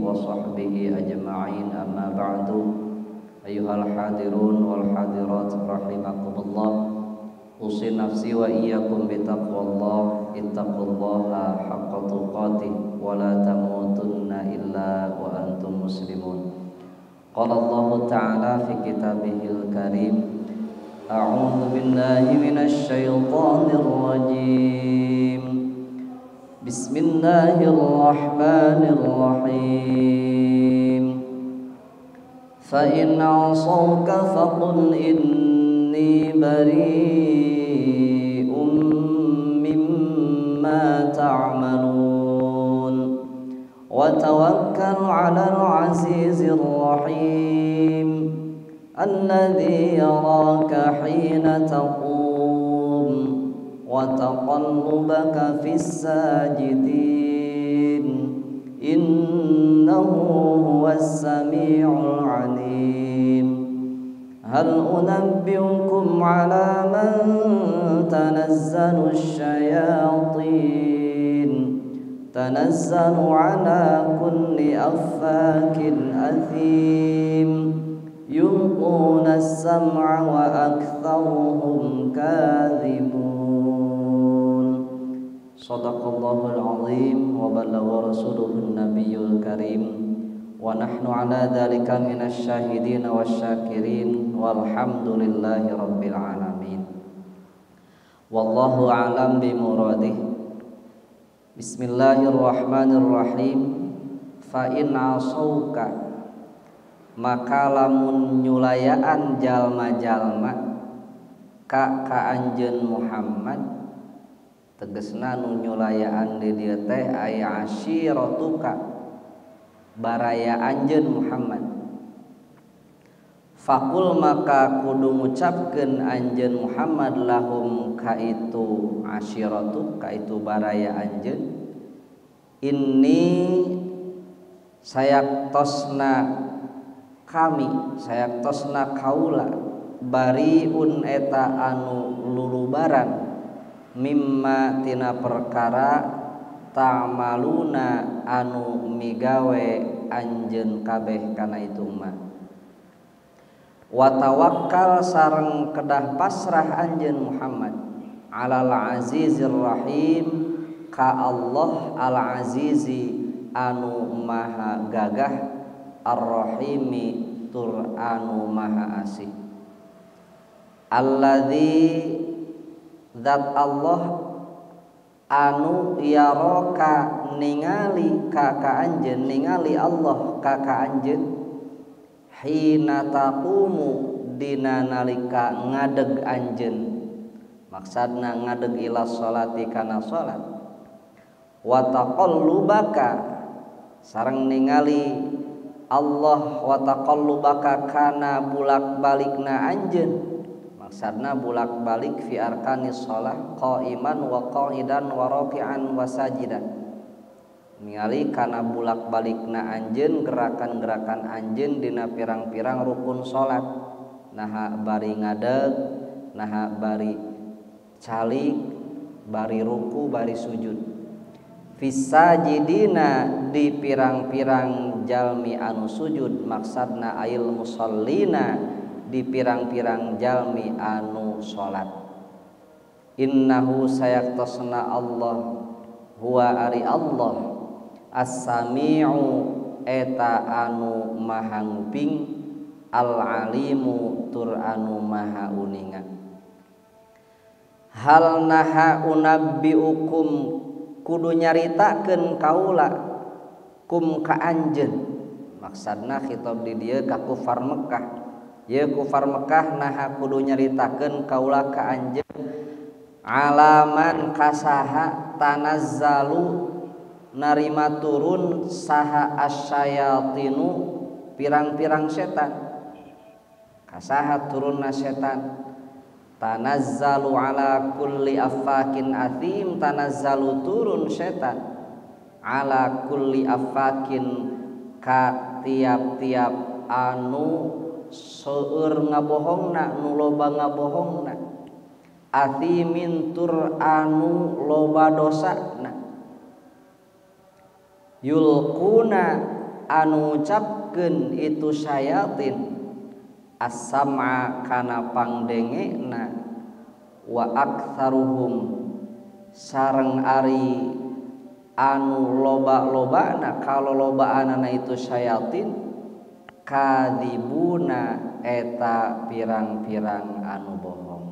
wa sahbihi ajma'in, amma ba'du. Ayyuhal hadirun wal hadirat rahimakumullah. Usi nafsi wa iyyakum bitaqwallah, ittaqullaha haqqa tuqatih wa la tamutunna illa wa antum muslimun. Qala Allahu ta'ala fi kitabihil karim, a'udzu billahi minasy syaithanir rajim. Bismillahirrahmanirrahim. Fa in 'asawka faqul inni bari'um mimma ta'malun wa tawakkal 'alal 'azizir rahim alladzi yaraka hina taqum wa taqallubaka fis sajidin innahu huwas samiul 'alim. Hal unabbiukum 'ala man tanazzalu syayatin tanazzalu 'ala kulli affakin athim yulquna as-sam'a wa aktharuhum kadhibun. Shadaqallahul azim wa balagha rasuluhun nabiyul karim wa nahnu ala dzalika minasy syahidin wasyakirin walhamdulillahi rabbil alamin. Wallahu a'lam bimuradih. Bismillahirrahmanirrahim. Fa in asauka, maka lamun nyulayaan jalma-jalma ka ka anjeun Muhammad, tegesna nu nyulayaan di dieu teh aya asyiratuka, baraya anjeun Muhammad. Fakul, maka kudu ngucapkeun anjeun Muhammad lahum ka itu asyiratu, ka itu baraya anjeun, inni sayaktosna kami, sayaktosna kaula, bariun eta anu lulubaran mimma tina perkara ta'maluna anu migawe anjeun kabeh kana itu mah. Wa tawakkal, sareng kedah pasrah anjeun Muhammad alal azizir rahim, ka Allah al azizi anu maha gagah, ar-rahimi tur anu maha asih. Alladzi, zat Allah anu yaraka ningali ka ka anjeun, ningali Allah ka ka anjeun, hina taqumu dina nalika ngadeg anjeun, maksudna ngadeg ila sholati kana salat, wa taqallubaka, sareng ningali Allah wa taqallubaka kana bulak-balikna anjeun, maksudna bulak-balik fi arkanis shalah qaiman wa qa'idan wa raki'an wa sajidan, ningali kana bulak-balikna anjeun, gerakan-gerakan anjeun dina pirang-pirang rukun salat, naha bari ngadeg, naha bari calik, bari ruku, bari sujud. Fisajidina, di pirang-pirang jalmi anu sujud, maksudna ail musallina, di pirang-pirang jalmi anu salat. Innahu sayaktosna Allah huwa ari Allah as-sami'u eta anu maha nguping, al-alimu tur anu maha uninga. Hal naha unabbiukum, kudu nyaritakeun kaula kum ka anjeun, maksudna khitab di dieu ka kufar Mekah. Ye kufar Mekah, naha kudu nyaritakeun kaula ka anjeun alaman kasaha tanazzalu narima turun saha asyayatinu pirang-pirang setan, kasaha turunna setan, tanazzalu ala kulli affakin athim, tanazzalu turun setan ala kulli affakin ka tiap-tiap anu seueur ngabohongna, nu loba ngabohongna, athimin tur anu loba dosana, yulquna anu ngucapkeun itu syayatin as-sam'a kana pangdengena wa aktsaruhum sareng ari anu loba-lobana kalolobaanana itu syayatin kadibuna eta pirang-pirang anu bohong.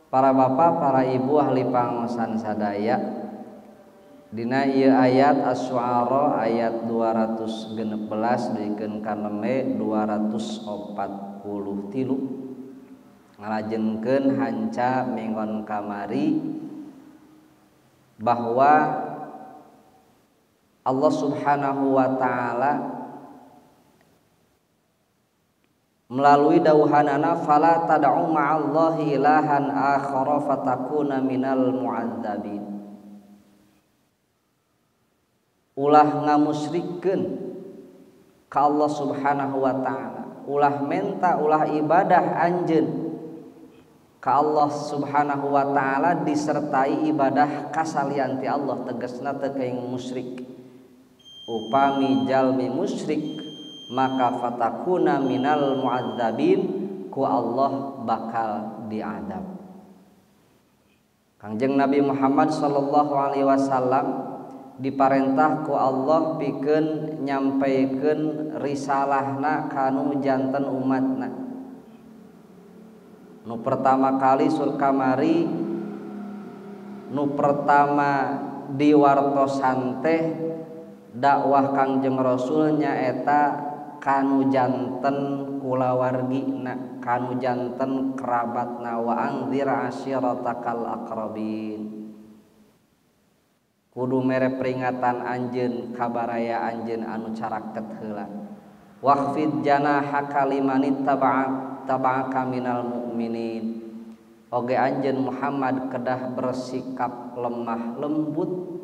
Para bapak, para ibu ahli pangosan sadaya, dina ieu ayat Asy-Syu'ara ayat 216 dikeun ka nembe 243 ngalajengkeun hanca minggon kamari bahwa Allah Subhanahu wa taala melalui dauhanana fala tad'u ma'allahi ilahan akhara fatakuna minal mu'adzabin. Ulah ngamusyrikkeun ka Allah Subhanahu wa taala, ulah menta, ulah ibadah anjeun ka Allah Subhanahu wa taala disertai ibadah kasalian ti Allah, tegasna teu kaing musyrik. Upami jalmi musyrik maka fatakuna minal mu'adzabin, ku Allah bakal diadab. Kangjeng Nabi Muhammad sallallahu alaihi wasallam diparentah ku Allah pikeun nyampaikeun risalahna kanu janten umatna. Nu pertama kali sur kamari, nu pertama diwartosan teh dakwah Kangjeng Rasul nyaeta kanu janten kulawargina, kanu janten kerabatna, wa anzir asyiratakal aqrabin. Kudu mere peringatan anjeun kabaraya anjeun anu caraket heula. Waqfid janahaka liman ittaba'aka minal mu'minin. Oge anjeun Muhammad kedah bersikap lemah lembut,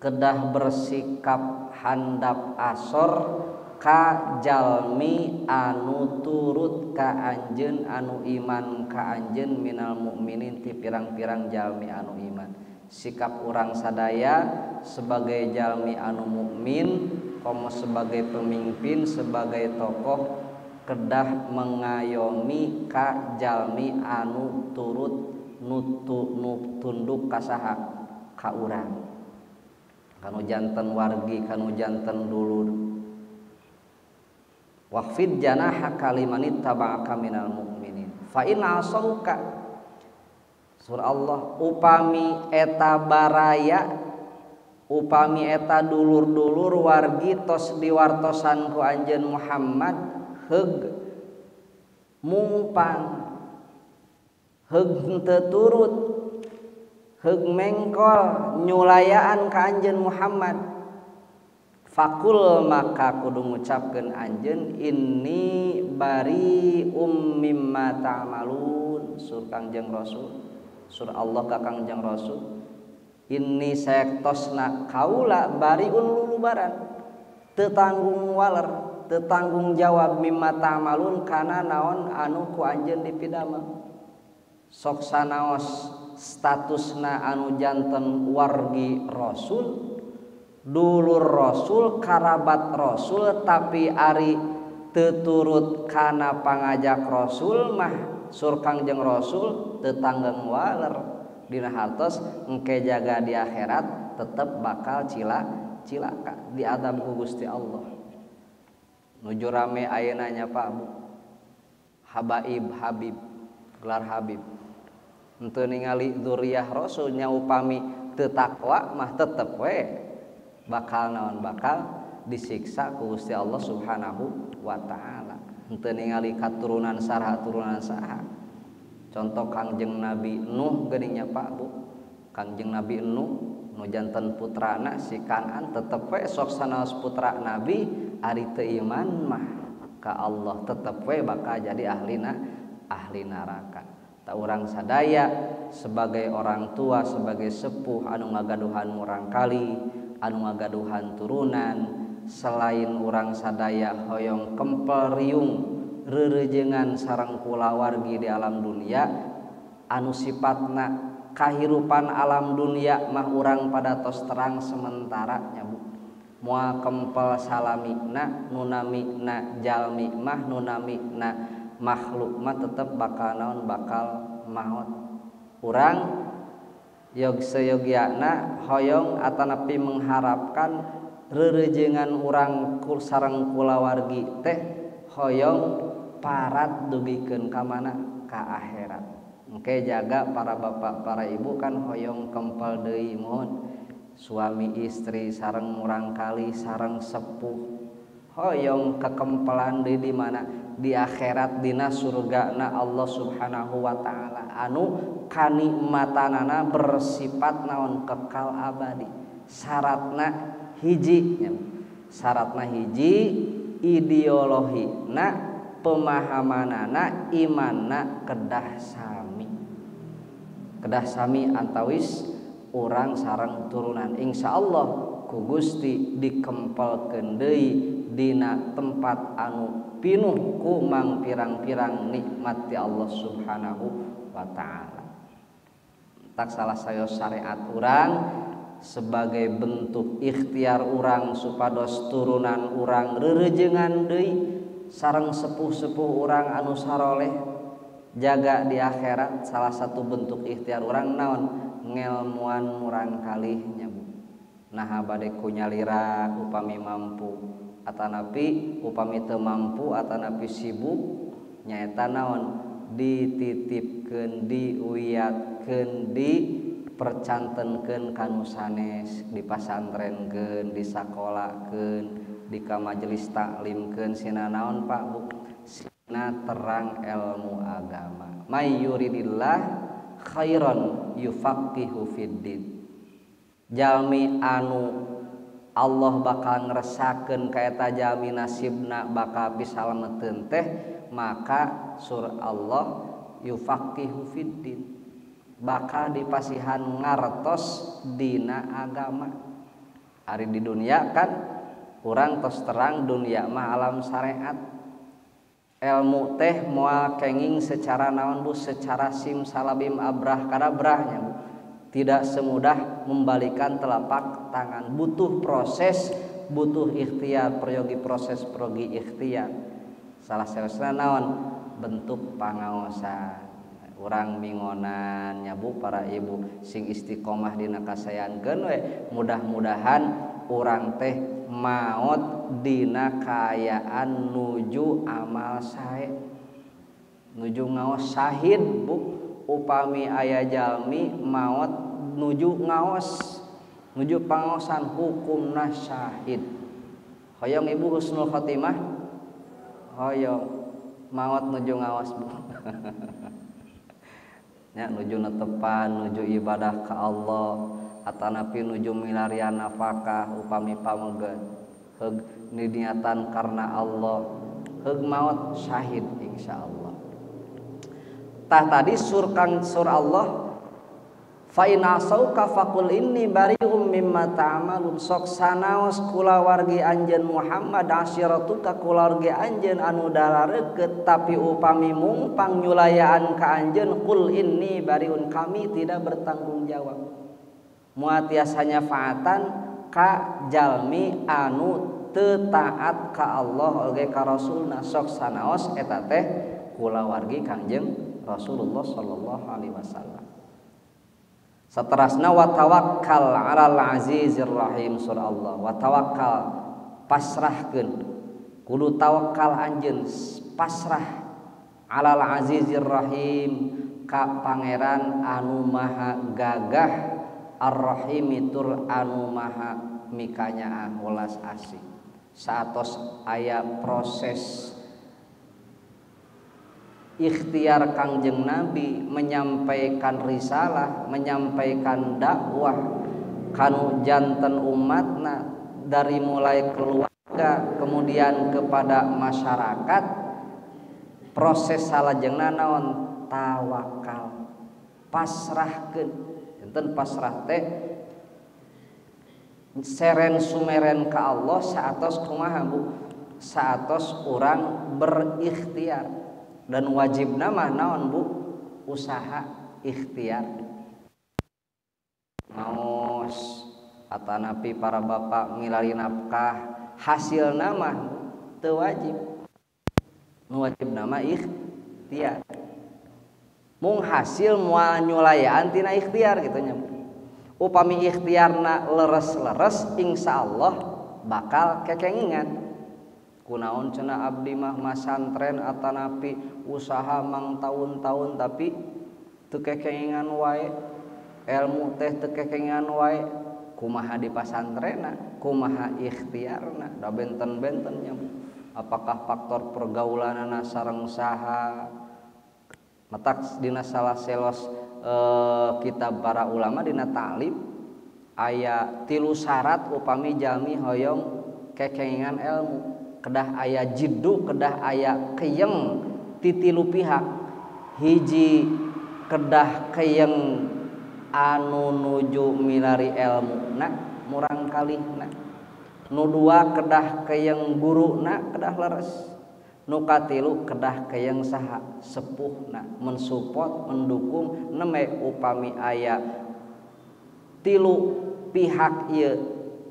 kedah bersikap handap asor ka jalmi anu turut ka anjeun, anu iman ka anjeun minal mukminin ti pirang-pirang jalmi anu iman. Sikap urang sadaya sebagai jalmi anu mukmin, komo sebagai pemimpin, sebagai tokoh kedah mengayomi ka jalmi anu turut nu tunduk ka saha ka urang, kanu janten wargi, kanu janten dulur. Waqfid janahaka liman ittaba'aka minal mu'minin fa in asauka. Surah Allah, upami eta baraya, upami eta dulur-dulur wargi tos diwartosan ku anjeun Muhammad heug mungpang, heug henteu turut, heug mengkol nyulayaan ka anjeun Muhammad, fakul maka kudu ngucapkeun anjeun inni bari'um mimma ta'malun. Sur Kangjeng Rasul, sur Allah ka Kangjeng Rasul, inni saektosna kaula bariun lulubaran, teu tanggung waler, teu tanggung jawab mimma ta'malun kana naon anu ku anjeun dipidamel. Sok sanaos statusna anu janten wargi Rasul, dulur Rasul, karabat Rasul, tapi ari teu turut kana pangajak Rasul mah sur Kangjeng Rasul teu tanggung waler dina hartos engke jaga di akhirat tetep bakal cilaka diadab ku Gusti Allah. Nuju rame ayeuna nya Pak Bu, habaib habib, gelar habib, henteu ningali dzurriyyah Rasul nya upami teu takwa mah tetep we bakal naon, bakal disiksa ku Gusti Allah Subhanahu wa taala. Henteu ningali katurunan sarha turunan saha. Contoh Kangjeng Nabi Nuh geuning nya Pak Bu. Kangjeng Nabi Nuh nu janten putrana si Kan'an tetep we sok sanaos putra Nabi ari teu iman mah ka Allah tetep we bakal jadi ahli neraka. Ta urang sadaya sebagai orang tua, sebagai sepuh anu ngagaduhan murangkali, anu ngagaduhan turunan, selain urang sadaya hoyong kempel riung rereujeungan sareng kulawargi di alam dunia anu sifatna kahirupan alam dunia mah urang pada tos terang sementara nya Bu. Moal kempel salamina nu namina jalmi mah nu namina makhluk mah tetep bakal naon bakal maot. Urang yog seyogyana hoyong atanapi mengharapkan rereujengan urang sareng kulawargi teh hoyong parat dugikeun ka mana ka akhirat. Engke jaga para bapak para ibu kan hoyong kempel deui mohon suami istri sareng murangkali sareng sepuh hoyong kekempelan deui di mana di akhirat dina surgana Allah Subhanahu wa taala anu kanikmatanana bersifat naon kekal abadi. Syaratna hiji, syaratna hiji ideologina pemahamanana imanna kedah sami. Kedah sami antawis urang sareng turunan. Insyaallah ku Gusti dikempelkeun deui dina tempat anu pinuh ku mangpirang-pirang nikmat ti Allah Subhanahu wa taala. Tak salah sayo syariat urang sebagai bentuk ikhtiar urang supados turunan urang rereujengan deui sareng sepuh-sepuh urang anu saroleh jaga di akhirat. Salah satu bentuk ikhtiar urang naon ngelmuan murangkalih nya Bu. Naha bade ku nyalira upami mampu atanapi upami teu mampu atanapi sibuk nyaeta naon dititipkeun diuyatkeun dipercantenkeun ka nu sanes dipasantrenkeun disakolakeun di ka majelis taklimkeun sina naon Pak Bu sina terang ilmu agama. May yuridillah khairan yufaqihu fiddin. Jalmi anu Allah bakal ngresakeun ka eta jalmi nasibna bakal pisalameteun teh maka sur Allah yufaqihu fiddin bakal dipasihan ngartos dina agama. Ari di dunia kan urang tos terang dunia mah alam syariat. Ilmu teh moal kenging secara naon Bu secara simsalabim abrah kadabrahnya Bu. Tidak semudah membalikan telapak tangan, butuh proses, butuh ikhtiar, peryogi proses, peryogi ikhtiar. Salah sawiosna naon bentuk pangaosan. Urang mingonan nya Bu para ibu sing istiqomah dina kasayankeun we, mudah-mudahan urang teh maot dina kaayaan nuju amal sae. Nuju ngaos syahid Bu. Upami aya jalmi maot nuju ngaos nuju pangaosan hukumna syahid. Hoyong ibu husnul khotimah? Hoyong maot nuju ngaos Bu. Nya nuju netepan nuju ibadah ka Allah atanapi nuju milarian nafkah upami pameget heug niatan karena Allah heug maot syahid insyaallah. Tah tadi sur kang sur Allah fa in asauka faqul inni bari'um mimma ta'malun. Sok sanaos kulawargi anjeun Muhammad asyiratuka kulawargi anjeun anu dalareukeut tapi upami mungpang nyulayaan ka anjeun qul inni bari'un kami tidak bertanggung jawab. Moal tiasa nyafaatan ka jalmi anu teu taat ka Allah oge ka Rasulna. Sok sanaos eta teh kulawargi Kangjeng Rasulullah sallallahu alaihi wasallam. Saterasna wa tawakkal 'alal azizir rahim surah Allah. Wa tawakkal pasrahkeun. Kudu tawakal anjeun pasrah 'alal azizir rahim ka pangeran anu maha gagah ar-rahimi tur anu maha mikanyaah welas asih. Saatos aya proses ikhtiar Kangjeng Nabi menyampaikan risalah, menyampaikan dakwah kanu janten umatna dari mulai keluarga kemudian kepada masyarakat. Proses salajengna naon tawakal, pasrahkeun. Enten pasrah teh seren sumeren ka Allah saatos kumaha Bu? Saatos urang berikhtiar. Dan wajibna mah naon Bu? Usaha ikhtiar. Maos atanapi para bapak milari nafkah hasilna mah teu wajib. Nu wajib nama ikhtiar. Mung hasil moal nyulayaan tina ikhtiar kitu nya. Upami ikhtiarna leres-leres insyaallah bakal kekengingan. Kunaon cenah abdi mah masantren atanapi usaha mang taun-taun tapi teu kekengingan wae, ilmu teh teu kekengingan wae, kumaha di pasantrenna, kumaha ikhtiarna, da benten-benten nya. Apakah faktor pergaulanana sareng saha? Matak dina salah selos kitab para ulama dina ta'lim aya 3 syarat upami jalmi hoyong kekengingan ilmu. Kedah aya jiddu, kedah aya keyeng ti 3 pihak. Hiji kedah keyeng anu nuju milari ilmuna murang kalihna. Nu 2 kedah keyeng guruna kedah leres. Nu 3 kedah keyeng saha sepuhna mensupport mendukung neme upami aya 3 pihak ieu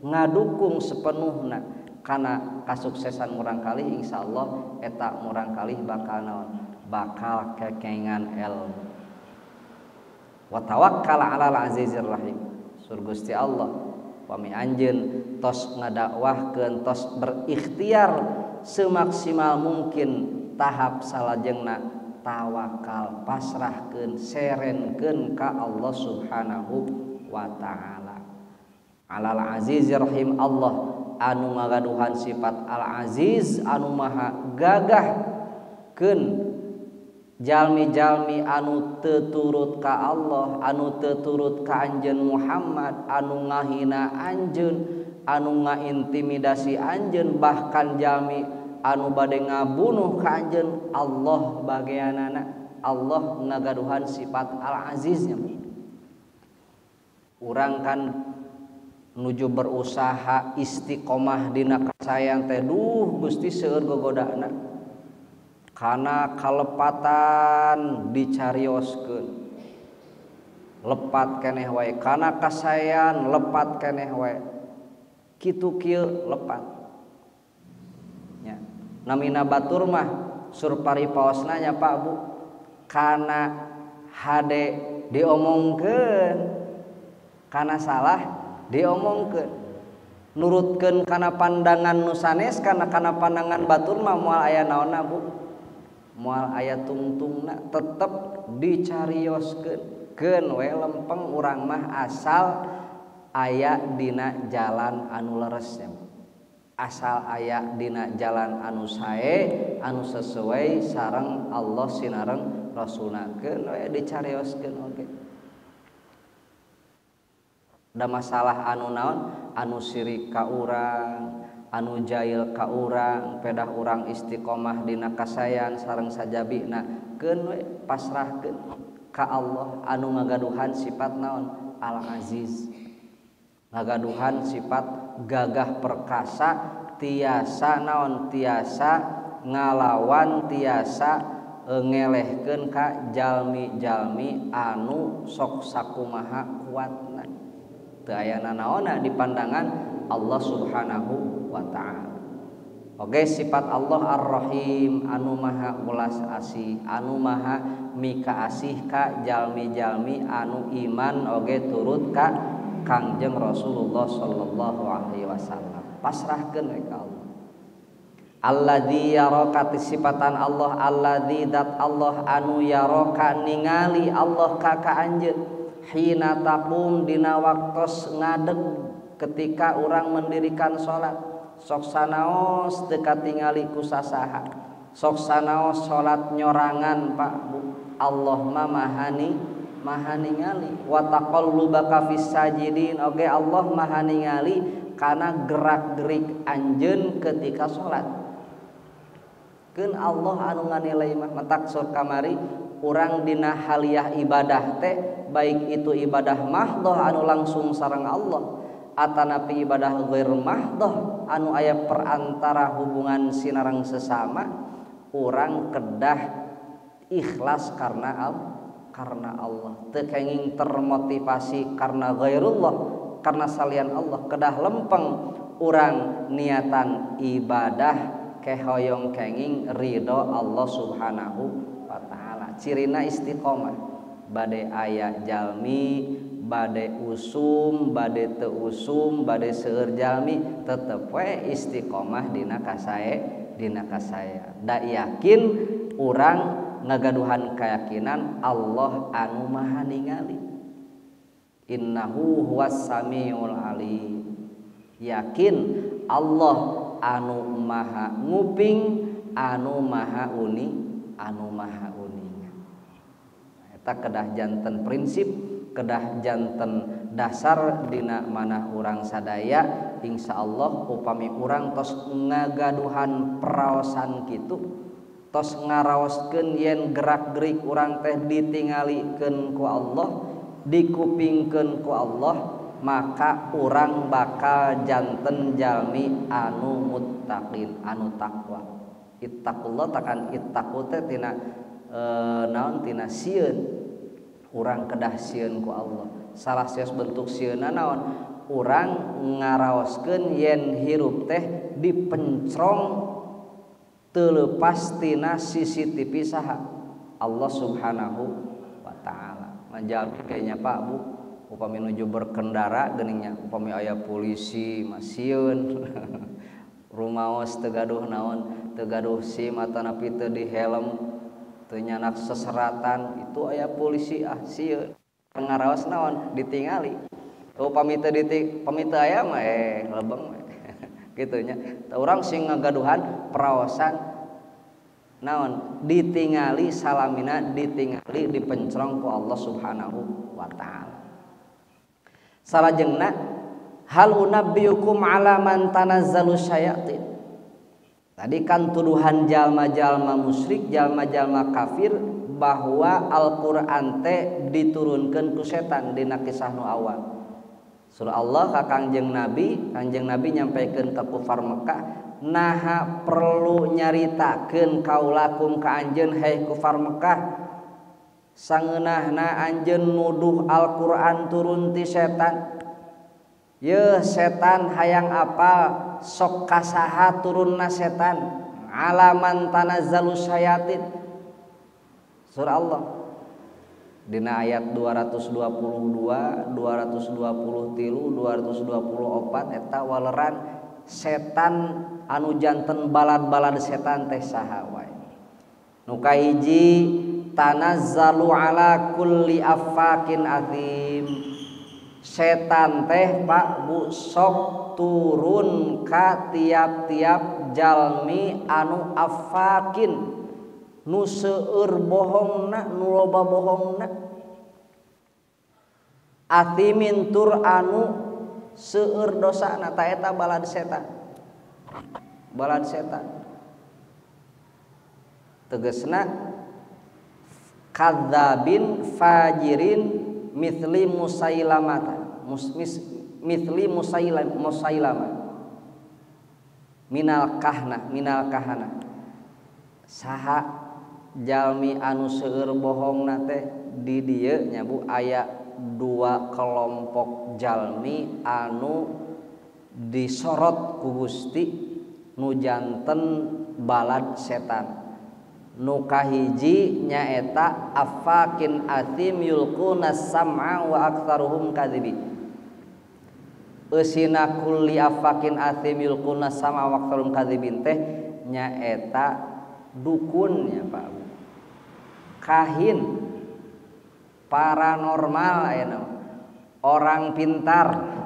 ngadukung sepenuhna kana kasuksesan murang kalih insyaallah eta murang kalih bakal naon bakal kekengan ilmu. Wa tawakkal 'alal azizir rahim. Sur Gusti Allah pami anjeun tos ngadakwahkeun tos berikhtiar semaksimal mungkin tahap salajengna tawakal pasrahkeun serenkeun ka Allah Subhanahu wa taala. Alal azizir rahim Allah anu ngagaduhan sifat al aziz anu maha gagah keun jalmi-jalmi anu teu turut ka Allah, anu teu turut ka anjeun Muhammad, anu ngahina anjeun, anu ngaintimidasi anjeun, bahkan jalmi anu bade ngabunuh ka anjeun, Allah bageanana. Allah ngagaduhan sifat al-aziznya. Urang kan nuju berusaha istiqomah dina kasayang teh duh Gusti seueur gogodana. Kana kalepatan dicarioskeun lepat keneh wae, kana kasayan lepat keneh wae, kitu kieu lepat nya. Namina batur mah sur paripaosna nya Pak Bu, kana hade diomongkeun, kana salah diomongkeun, nurutkeun kana pandangan nu sanes, kana kana pandangan batur mah moal aya naonna Bu, moal aya tungtungna, tetep dicarioskeun keun we lempeng urang mah asal aya dina jalan anu leres nya, asal aya dina jalan anu sae anu sesuai sareng Allah sinareng Rasulna, keun we dicarioskeun oge. Da masalah anu naon anu sirik ka urang, anu jail ka urang, pedah urang istiqomah dina kasayan sareng sajabina, keun we pasrahkeun ka Allah anu ngagaduhan sifat naon al aziz, ngagaduhan sifat gagah perkasa, tiasa naon tiasa ngalawan, tiasa ngelehkeun ka jalmi-jalmi anu sok sakumaha kuatna. Teu aya nanaonna di pandangan Allah Subhanahu wa ta'ala. Oke, sifat Allah Ar-Rahim anu maha welas asih, anu maha mika asih ka jalmi-jalmi anu iman oge turut ka Kangjeng Rasulullah sallallahu alaihi wasallam. Pasrahkeun we ka Allah. Alladzi yaraka sifatan Allah, alladzi dat Allah anu yaraka ningali Allah ka ka anjeun hina taqum dina waktos ngadeg ketika urang mendirikan salat. Sok sanaos teu katingali ku sasaha, sok sanaos salat nyorangan Pak Bu, Allah mah maha ningali. Wa taqallubaka fis sajidin, oge Allah maha ningali kana gerak-gerik anjeun ketika salat. Keun Allah anu nganilai mah matak sur kamari urang dina haliah ibadah teh, baik itu ibadah mahdoh anu langsung sareng Allah atanapi ibadah ghair mahdoh anu aya perantara hubungan sinareng sesama, urang kedah ikhlas karena Allah, karena Allah. Teu kenging termotivasi karena ghairullah, karena salian Allah. Kedah lempeng urang niatan ibadah kehoyong kenging ridho Allah Subhanahu wa taala. Cirina istiqomah bade aya jalmi, bade usum, bade teu usum, bade seueur jalmi tetep we istiqomah dina kasae, dina kasaya. Da yakin urang ngagaduhan keyakinan Allah anu maha ningali. Innahu huwas samiul alim. Yakin Allah anu maha nguping, anu maha uni, anu maha uninga. Eta kedah janten prinsip, kedah janten dasar dina manah urang sadaya. Insyaallah upami urang tos ngagaduhan praosan kitu, tos ngaraoskeun yen gerak-gerik urang teh ditingalikeun ku Allah, dikupingkeun ku Allah, maka urang bakal janten jalmi anu muttaqin, anu takwa. Ittaqullah takan ittaqu teh tina naon tina sieun. Urang kedah sieun ku Allah. Salah saos bentuk sieunna naon? Urang ngaraoskeun yen hirup teh dipencrong teu leupas tina CCTV saha? Allah Subhanahu wa taala. Manjal kayaknya Pak Bu, upami nuju berkendara geuningnya, upami aya polisi mah sieun. Rumaos teu gaduh naon, teu gaduh SIM atanapi teu di helm, teu nyanak seseratan, itu aya polisi ah sieun. Ngaraos naon ditingali. Upami teu pami teu aya mah lebeng kitu nya. Urang sing ngagaduhan praosan naon ditingali salamina, ditingali dipencrong ku Allah Subhanahu wa taala. Salajengna hal unabbiukum ala man tanazzalu syayatin. Tadi kan tuduhan jalma-jalma musyrik, jalma-jalma kafir bahwa Al-Qur'an teh diturunkeun ku setan dina kisah nu awal. Surah Allah ka Kangjeng Nabi, Kangjeng Nabi nyampaikeun ka kufar Mekah, naha perlu nyaritakeun kaulakum ka anjeun hei kufar Mekah, sangeunahna anjeun nuduh Al-Qur'an turun ti setan. Yeuh setan hayang apal sok kasaha turunna setan, alaman tanazzalu syayatin. Surah Allah dina ayat 222, 223, 224 eta waleran setan anu janten balad-balad setan teh saha wae. Nu kahiji tanazzalu ala kulli affakin azim. Setan teh Pak Bu sok turun ka tiap-tiap jalmi anu affakin, nu seueur bohongna, nu loba bohongna, athimin tur anu seueur dosana, ta eta balad setan. Balad setan tegasna kadzabin fajirin mithli musailamata, mithli musailama minal kahna, minal kahana. Saha jalmi anu seueur bohongna teh di dieu nya Bu aya dua kelompok jalmi anu disorot ku Gusti nu janten balad setan. Nu kahiji nyaeta afakin athim yulquna sam'a wa aktsaruhum kadzibin. Eusina kulli afakin athim yulquna sam'a wa aktsaruhum kadzibin teh nyaeta dukun ya Pak Bu, kahin, paranormal ayeuna, orang pintar.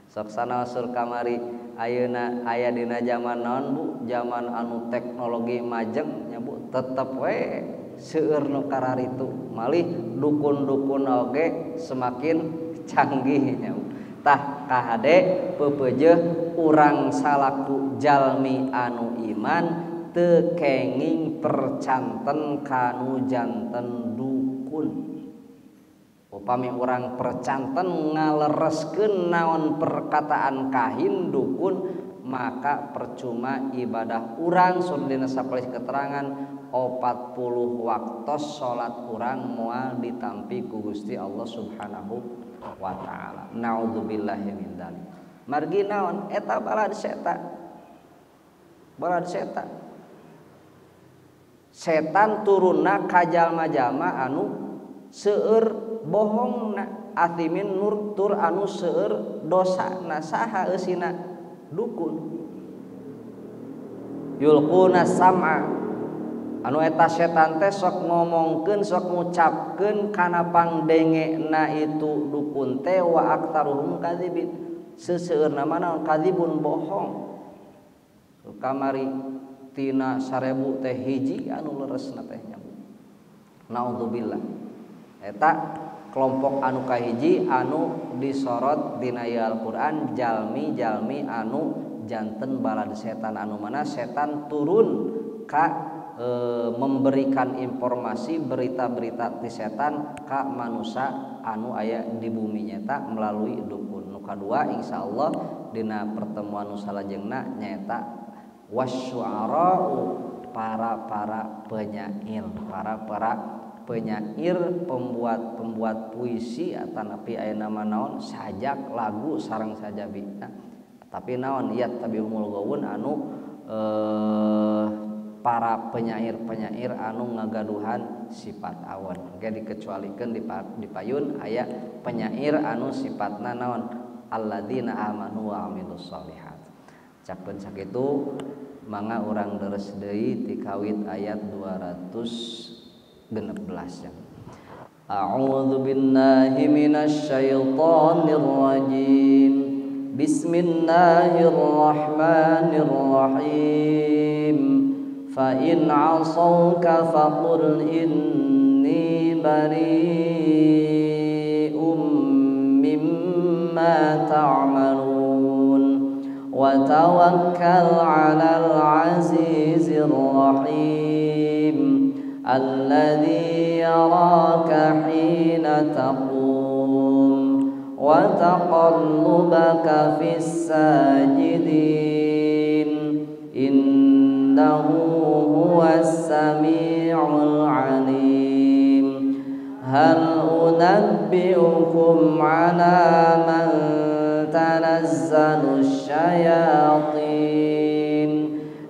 Sok sanaos sur kamari ayeuna aya dina zaman naon Bu, zaman anu teknologi majeng nya Bu, tetep we seueur nu kararitu, malih dukun-dukun oge semakin canggih nya Bu. Tah kahade peupeujeuh urang salaku jalmi anu iman teu kenging percanten kanu janten dukun. Upami urang percanten ngalereskeun naon perkataan kahin dukun, maka percuma ibadah urang. Sur dina sapalih keterangan 40 waktos salat urang moal ditampi ku Gusti Allah Subhanahu wa taala. Naudzubillahi min dzalik. Margi naon eta balad setan. Balad setan. Setan turunna ka jalma-jalma anu seueur bohongna, athimin nur tur anu seueur dosana. Saha eusina? Dukun. Yulquna sam'a, anu eta setan teh sok ngomongkeun, sok ngucapkeun kana pangdengena itu dukun teh wa aktsaruhum kadzibin, seseueurna mah naon kadzibun bohong. Kamari tina 1000 teh hiji anu leresna teh nya. Naudzubillah. Eta kelompok anu kahiji anu disorot dina ieu Al-Qur'an, jalmi-jalmi anu janten balad setan, anu mana setan turun ka memberikan informasi berita-berita ti setan ka manusia anu aya di bumi nyata melalui dukun. Nu kadua insyaallah dina pertemuan nu salajengna nyaeta wasyu'ara'u, para-para penyair, para-para penyair, pembuat-pembuat puisi atanapi aya nama naon sajak lagu sareng sajabina. Tapi naon yattabi'umul ghawun anu para penyair-penyair anu ngagaduhan sifat awan. Oke, dikecualikeun di payun aya penyair anu sifatna naon alladzina amanu wa amilus sholihat. Cakeun sakitu mangga urang deres deui ti kawit ayat 216 ya. A'udzu billahi minasyaitonir rajim. Bismillahirrahmanirrahim. Fa in 'asauka faqul inni bari'um mimma ta'malun wa tawakkal 'alal 'azizir rahim alladzi yaraka hina taqum wa taqallubaka fis sajidin innahu huwas samiul alim. Hal unabbiukum ala man tanazzalu syayatin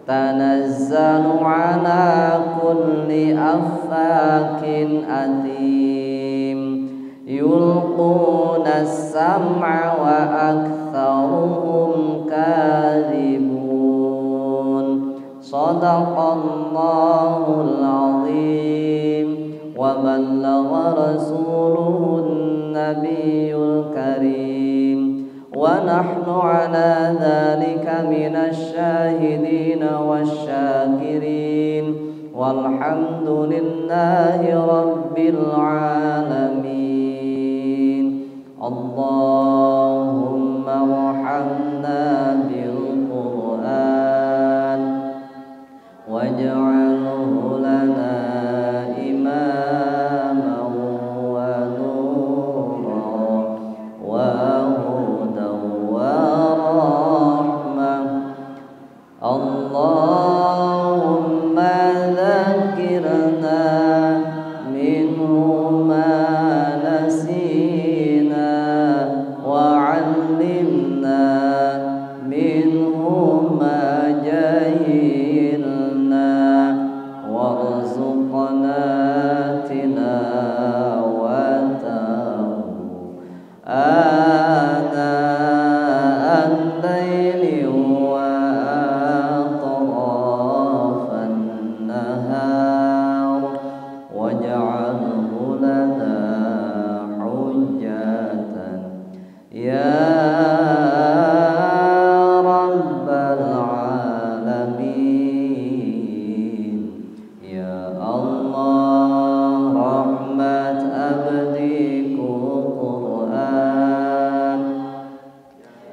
tanazzalu ala kulli affakin athim yulquna as-sam'a wa aktsaruhum kadhibun. Sadaqallahul azim wa ballagha rasuluhun nabiyul karim wa nahnu ala dzalika minasy syahidin wasyakirin walhamdulillahi rabbil alamin. Allahumma arhamna bil Qur'an waj'alhu lana imaman wa nuran wa hudan wa rahmah. Allahumma dzakirna minhu ma nasina wa 'allimna minhu ma jahilna warzuqna tilawatahu ana al-laili wa atrafan nahar waj'alhu lana hujjatan ya rabbal alamin. Ya Allah rahmat abdiku Quran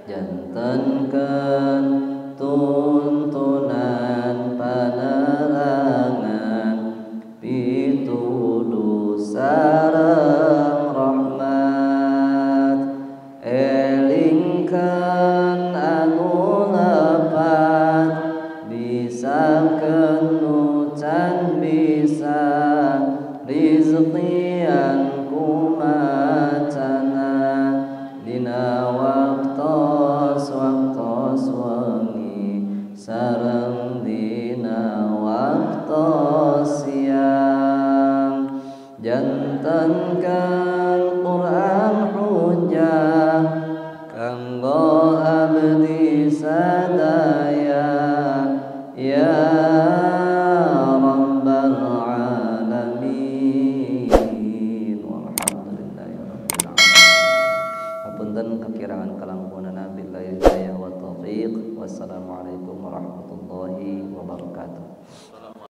jantenkeun